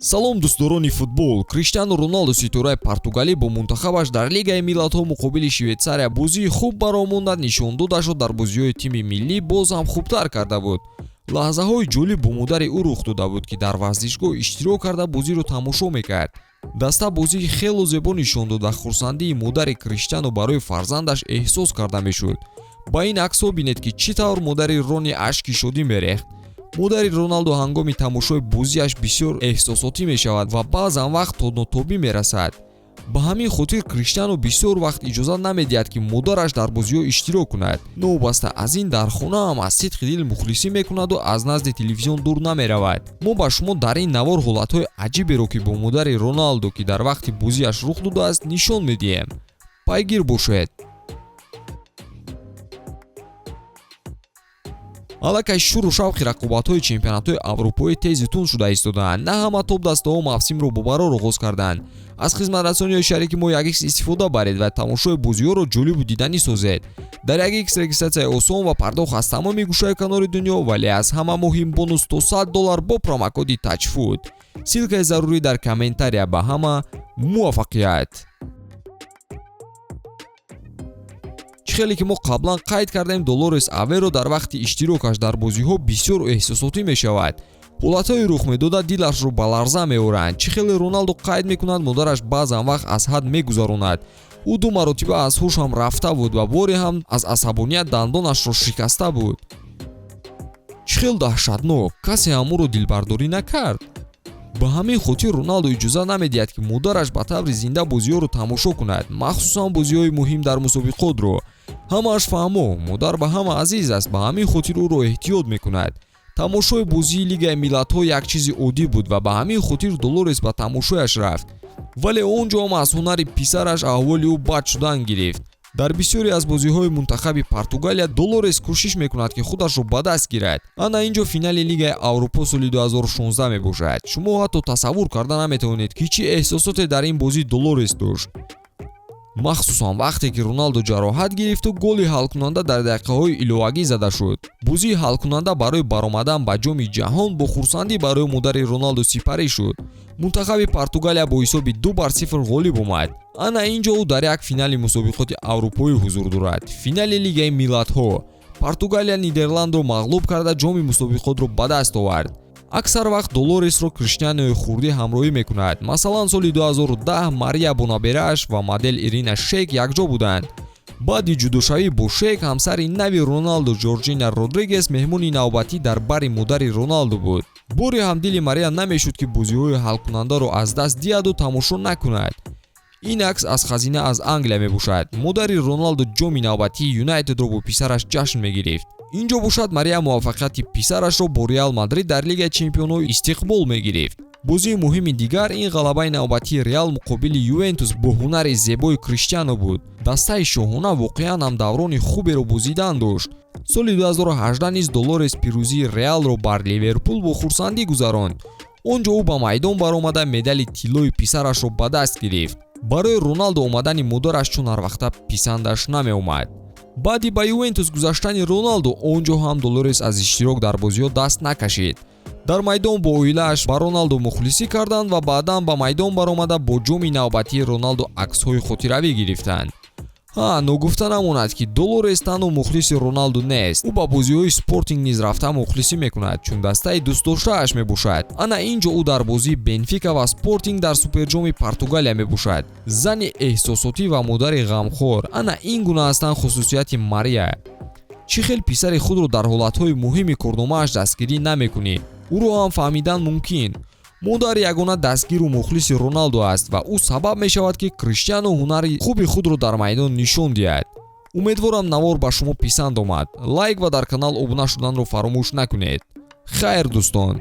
Салом, дӯстдорони футбол. Криштиану Роналду, ситораи португалӣ, бо мунтахабаш дар Лигаи миллатҳо муқобили Швейтсария бозии хуб баромонда, нишондодашро дар бозиҳои тими миллӣ боз ҳам хубтар карда буд. Лаҳзаҳои ҷолиб бо модари ӯ рух дода буд, ки дар варзишгоҳ иштирок карда, бозиро тамошо мекард. Даста бозии хело зебо нишон дод ва хурсандии модари Криштиану барои фарзандаш эҳсос карда мешуд. Ба ин аксҳо бинед, ки чӣ тавр модари Рони ашки шодӣ мерехт. Модари Роналду ҳангоми тамошои бозиаш бисёр эҳсосотӣ мешавад ва баъзан вақт то нотобӣ мерасад. Ба ҳамин хотир Криштиану бисёр вақт иҷозат намедиҳад, ки модараш дар бозиҳо иштирок кунад. Новобаста аз ин, дар хона ҳам аз сидқи дил мухлисӣ мекунаду аз назди телевизион дур намеравад. Мо ба шумо дар ин навор ҳолатҳои аҷиберо, ки бо модари Роналду, ки дар вақти бозиаш рух додааст, нишон медиҳем. Пайгир бошед. Аллакай шуру шавқи рақобатҳои чемпионатҳои аврупоӣ тези тунд шуда истодаанд. На ҳама топ-дастаҳо мавсимро бо барор оғоз карданд. Аз хизматрасониҳои шарики мо 1x истифода баред ва тамошои бозиҳоро ҷолибу диданӣ созед. Дар 1x регистратсияи осон ва пардохт аз тамоми гӯшаи канори дунё, вале аз ҳама муҳим бонус то $100 бо промокоди TAJFOOT. Ссылкаи зарурӣ дар комментария. Ба ҳама муваффақият. Чӣ хеле ки мо қаблан қайд кардем, Долорес Аверо дар вақти иштирокаш дар бозиҳо бисёр эҳсосотӣ мешавад. Ҳолатҳои рух медода дилашро ба ларза меоранд. Чӣ хеле Роналду қайд мекунад, модараш баъзан вақт аз ҳад мегузаронад. Ӯ ду маротиба аз ҳуш ҳам рафта буд ва боре ҳам аз асабоният дандонашро шикаста буд. Чӣ хел даҳшатнок, касе ҳам ӯро дилбардорӣ накард. Ба ҳамин хотир Роналду иҷозат намедиҳад, ки модараш ба таври зинда бозиҳоро тамошо кунад, махсусан бозиҳои муҳим дар мусобиқотро. Ҳамааш фаҳмо, модар ба ҳама азиз аст, ба ҳамин хотир ӯро эҳтиёт мекунад. Тамошои бозии Лигаи миллатҳо як чизи оддӣ буд ва ба ҳамин хотир Долорес ба тамошояш рафт, вале он ҷо ҳам аз ҳунари писараш аҳволи ӯ бад шудан гирифт. Дар бисёре аз бозиҳои мунтахаби Португалия Долорес кӯшиш мекунад, ки худашро ба даст гирад. Ана ин ҷо финали Лигаи Аврупо соли 2016 мебошад. Шумо ҳатто тасаввур карда наметавонед, ки чӣ эҳсосоте дар ин бозӣ Долорес дошт, махсусан вақте ки Роналду ҷароҳат гирифту голи ҳалкунанда дар дақиқаҳои иловагӣ зада шуд. Бозии ҳалкунанда барои баромадан ба Ҷоми ҷаҳон бо хурсандӣ барои модари Роналду сипарӣ шуд. Мунтахаби Португалия бо ҳисоби 2-0 ғолиб омад. Ана ин ҷо ӯ дар як финали мусобиқоти аврупоӣ ҳузур дорад, финали Лигаи миллатҳо. Португалия Нидерландро мағлуб карда, ҷоми мусобиқотро ба даст овард. Аксар вақт Долоресро Криштианои хурдӣ ҳамроҳӣ мекунад. Масалан, соли 2010 Мария бо наберааш ва модел Ирина Шейк якҷо буданд. Баъди ҷудошавӣ бо Шейк, ҳамсари нави Роналду Ҷорҷина Родригес меҳмони навбатӣ дар бари модари Роналду буд. Боре ҳам дили Мария намешуд, ки бозиҳои ҳалкунандаро аз даст диҳаду тамошо накунад. Ин акс аз хазина аз Англия мебошад. Модари Роналду ҷоми навбатии Юнайтедро бо писараш ҷашн мегирифт. Ин ҷо бошад, Мария муваффақияти писарашро бо Реал Мадрид дар Лигаи чемпионҳо истиқбол мегирифт. Бозии муҳими дигар ин ғалабаи навбатии Реал муқобили Ювентус бо ҳунари зебои Криштиано буд. Дастаи шоҳона воқеан ҳам даврони хуберо бозидан дошт. Соли 2018 низ Долорес пирӯзии Реалро бар Ливерпул бо хурсандӣ гузаронд. Он ҷо ӯ ба майдон баромада, медали тиллои писарашро ба даст гирифт. Барои Роналдо омадани модараш чун ҳарвақта писандаш намеомад. Баъди ба Ювентус гузаштани Роналду, он ҷо ҳам Долорес аз иштирок дар бозиҳо даст накашид. Дар майдон бо оилааш ба Роналду мухлисӣ карданд ва баъдан ба майдон баромада, бо ҷоми навбатии Роналду аксҳои хотиравӣ гирифтанд. Ҳа, ногуфта намонад, ки Долорес танҳо мухлиси Роналду нест. Ӯ ба бозиҳои Спортинг низ рафта мухлисӣ мекунад, чун дастаи дӯстдоштааш мебошад. Ана ин ҷо ӯ дар бозии Бенфика ва Спортинг дар Суперҷоми Португалия мебошад. Зани эҳсосотӣ ва модари ғамхор, ана ин гуна ҳастанд хусусияти Мария. Чӣ хел писари худро дар ҳолатҳои муҳими корномааш дастгирӣ намекунӣ? Ӯро ҳам фаҳмидан мумкин. Модар ягона дастгиру мухлиси Роналду аст ва ӯ сабаб мешавад, ки Криштиану ҳунари хуби худро дар майдон нишон диҳад. Умедворам, навор ба шумо писанд омад. Лайк ва дар канал обуна шуданро фаромӯш накунед. Хайр, дӯстон.